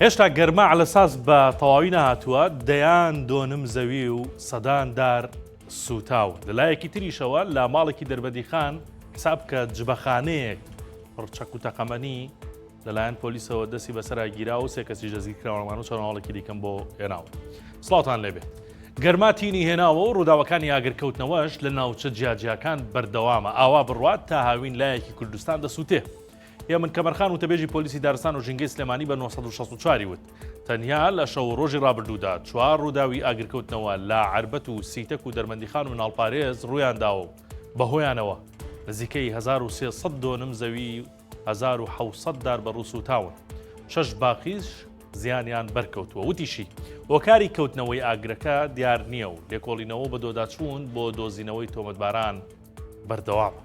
هێشتا گەرما عەلەساس بە تەواوی نەهاتووە، دەیان دۆنم زەوی و سەدان دار سووتاون. لە لایەکی تریشەوە لە ماڵێکی دەربەندیخان حساب بکە جبەخانەیەک پڕ چەک و تەقەمەنی لەلایەن پۆلیسەوە دەستی بەسەرا گیرا و سێ کەسیش دەستگیر کراون و چەند هەواڵێکی دیکەم بۆ هێناون. سڵاوتان لێبێت. گەرما تینی هێناوە و ڕووداوەکانی ئاگرکەوتنەوەش لە ناوچە جیاجیاکان بەردەوامە ئاوا بڕوات تا هاوین لایەکی کوردستان دەسووتێ. هێمن کەمەرخان وتەبێژی پۆلیسی دارستان و ژینگەی سلێمانی بە 964 وت تەنیا لە شەو و ڕۆژی ڕابردوودا چوار ڕووداوی ئاگرکەوتنەوە لە عەربەت و سیتەک و دەرمەندیخان و مناڵپارێز ڕوویانداوە و بەهۆیانەوە نزیکەی 1300 دۆنم زەوی 1700 دار بەڕوو سووتاون شەش باخیش زیانیان بەرکەوتووە وتیشی هۆکاری کەوتنەوەی ئاگرەکە دیار نییە و لێکۆڵینەوە بە دۆداچوون بۆ دۆزینەوەی تۆمەتباران بەردەوامە.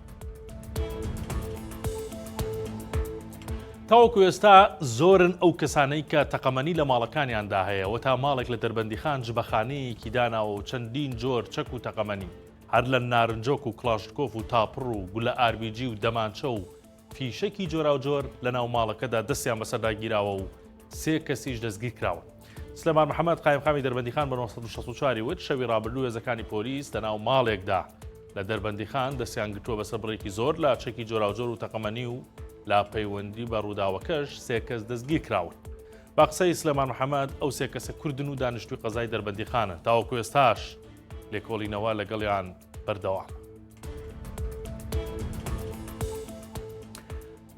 تاوەکو ئێستا زۆرن ئەو کەسانەی کە تەقەمەنی لە ماڵەکانیاندا هەیە و تا ماڵێک لە دەربەندیخان جبەخانەیەکی داناوە و چەندین جۆر چەک و تەقەمەنی هەر لە نارنجۆک و کڵاشنکۆف و تاپڕ و گولە ئاربیجی و دەمانچە و فیشەکی جۆراوجۆر لەناو ماڵەکەدا دەستیان بەسەردا گیراوە و سێ کەسیش دەستگیرکراون. سلێمان محەمەد قایمقامی دەربەندیخان بە 964 وت شەوی ڕابردوو هێزەکانی پۆلیس لەناو ماڵێکدا لە دەربەندیخان دەستیان گرتووە بەسەر بڕێکی زۆر لە چەکی جۆراوجۆر و تەقەمەنی و لە پەیوەندی بە ڕووداوەکەش سێ کەس دەستگیر کراون. بە قسەی سلێمان محەمەد ئەو سێ کەسە کوردن و دانیشتووی قەزای دەربەندیخانن تاوەکو ئێستاش لێکۆڵینەوە لەگەڵیان بەردەوامە.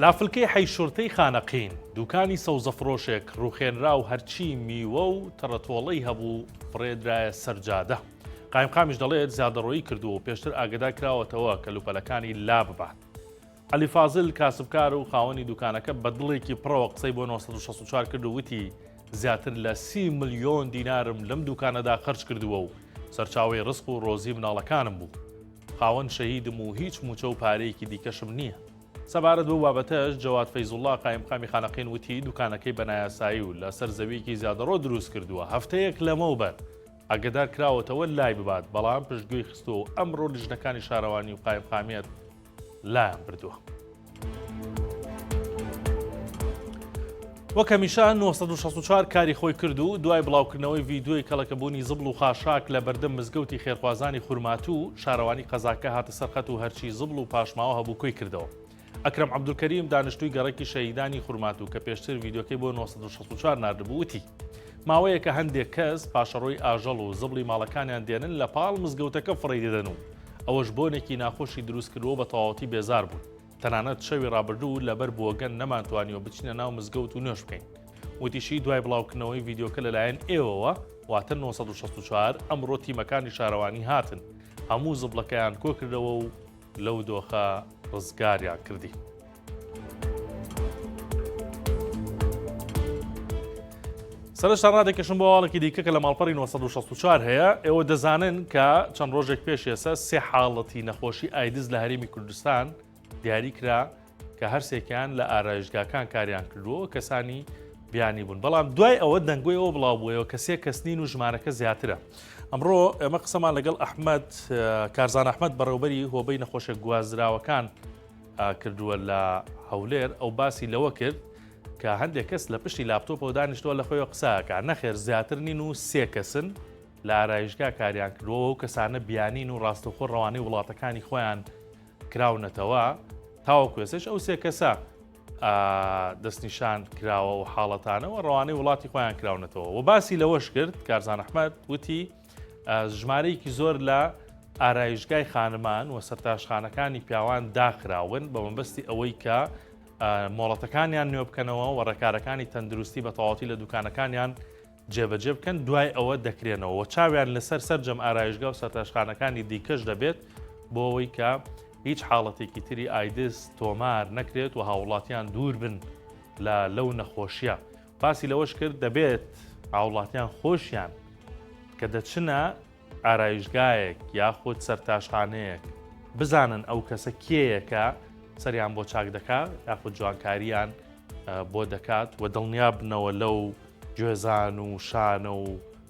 لافلکەی حەی شورتەی خانەقین، دوکانی سەوزەفرۆشێک ڕووخێنرا و هەرچی میوە و تەڕەتۆڵەی هەبوو فڕێدرایە سەر جادە. قایمقامیش دەڵێت زیادەڕۆیی کردووە و پێشتر ئاگەدار کراوەتەوە کەلوپەلەکانی لاببات. عەلی فازل، کاسبکار و خاوەنی دوکانەکە بە دڵێکی پڕەوە قسەی بۆ 964 کرد و وتی، زیاتر لە 30 ملیۆن دینارم لەم دوکانەدا خەرج کردووە و سەرچاوەی ڕزق و ڕۆزی مناڵەکانم بوو. خاوەن شەهیدم و هیچ مووچە و پارەیەکی دیکەشم نییە. سەبارەت بەو بابەتەش جەواد فەیزوڵڵا قایمقامی خانەقین وتی، دوکانەکەی بە نایاسایی و لەسەر زەوییەکی زیادەڕۆ دروست کردووە، هەفتەیەک لەمەوبەر ئاگەدار کراوەتەوە لای ببات، بەڵام پشتگوێی خستووە و ئەمڕۆ لیژنەکانی شارەوانی و قایمقامیەت لایان بردووە. وەک هەمیشە 964 کاری خۆی کرد و دوای بڵاوکردنەوەی ڤیدیۆی کەڵەکەبوونی زبڵ و خاشاک لە بەردەم مزگەوتی خێرخوازانی خورماتوو، شارەوانی قەزاکە هاتە سەر خەت و هەرچی زبڵ و پاشماوە هەبوو کۆی کردەوە. ئەکرەم عەبدولکەریم دانیشتووی گەڕەکی شەهیدانی خورماتوو کە پێشتر ڤیدیۆکەی بۆ 964 ناردبوو وتی، ماوەیەکە هەندێک کەس پاشەڕۆی ئاژەڵ و زبڵی ماڵەکانیان دێنن لە پاڵ مزگەوتەکە فڕێی دەدەن و ئەوەش بۆنێکی ناخۆشی دروست کردووە و بە تەواوەتی بێزار بوون. تەنانەت شەوی ڕابردوو لەبەر بۆگەن نەمانتوانیوە بچینە ناو مزگەوت و نوێژ بکەین. وتیشی، دوای بڵاوکردنەوەی ڤیدیۆکە لەلایەن ئێوەوە، واتە 964، ئەمڕۆ تیمەکانی شارەوانی هاتن، هەموو زبڵەکەیان کۆکردەوە و لەو دۆخە ڕزگاریان کردین. سەرشتان ڕادەکێشم بۆ هەواڵێکی دیکە کە لە ماڵپەڕی 964 هەیە ئێوە دەزانن کە چەند ڕۆژێک پێش ئێستا سێ حاڵەتی نەخۆشی ئایدز لە هەرێمی کوردستان دیاری کرا کە هەرسێکیان لە ئارایشگاکان کاریان کردووە کەسانی بیانی بوون بەڵام دوای ئەوە دەنگۆی ئەوە بڵاو بووەوە کە سێ کەس نین و ژمارەکە زیاترە ئەمڕۆ ئێمە قسەمان لەگەڵ ئەحمەد کارزان ئەحمەد بەڕێوبەری هۆبەی نەخۆشە گوازراوەکان کردووە لە هەولێر ئەو باسی لەوە کرد کە هەندێک کەس لە پشتی لاپتۆپەوە دانیشتووە لە خۆیەوە قسەکە نەخێر زیاتر نین و سێ کەسن لە ئارایشگا کاریان کردووە و کەسانە بیانین و ڕاستەوخۆ ڕەوانەی وڵاتەکانی خۆیان کراونەتەوە تاوەکو ئێستاش ئەو سێ کەسە دەستنیشان کراوە و حاڵەتانەوە ڕەوانەی وڵاتی خۆیان کراونەتەوە و باسی لەوەش کرد کارزان ئەحمەد وتی ژمارەیەکی زۆر لە ئارایشگای خانمان و سەرتاشخانەکانی پیاوان داخراون بە مەبەستی ئەوەی کە مۆڵەتەکانیان نوێ بکەنەوە و ڕێکارەکانی تەندروستی بە تەواوەتی لە دوکانەکانیان جێبەجێ بکەن دوای ئەوە دەکرێنەوە و چاویان لەسەر سەرجەم ئارایشگا و سەرتاشخانەکانی دیکەش دەبێت بۆ ئەوەی کە هیچ حاڵەتێکی تری ئایدز تۆمار نەکرێت و هاوڵاتیان دوور بن لە لەو نەخۆشیە باسی لەوەش کرد دەبێت هاوڵاتیان خۆشیان کە دەچنە ئارایشگایەک یاخود سەرتاشخانەیەک بزانن ئەو کەسە کێیە کە سەریان بۆ چاک دەکات یاخود جوانکاریان بۆ دەکات و دڵنیا بنەوە لەو گوێزان و شانە و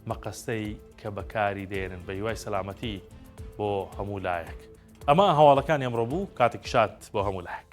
مەقەستەی کە بەکاری دێنن بە هیوای سەلامەتی بۆ هەموو لایەک ئەمە هەواڵەکانی ئەمڕۆ بوو کاتێکی شاد بۆ هەموو لایەک.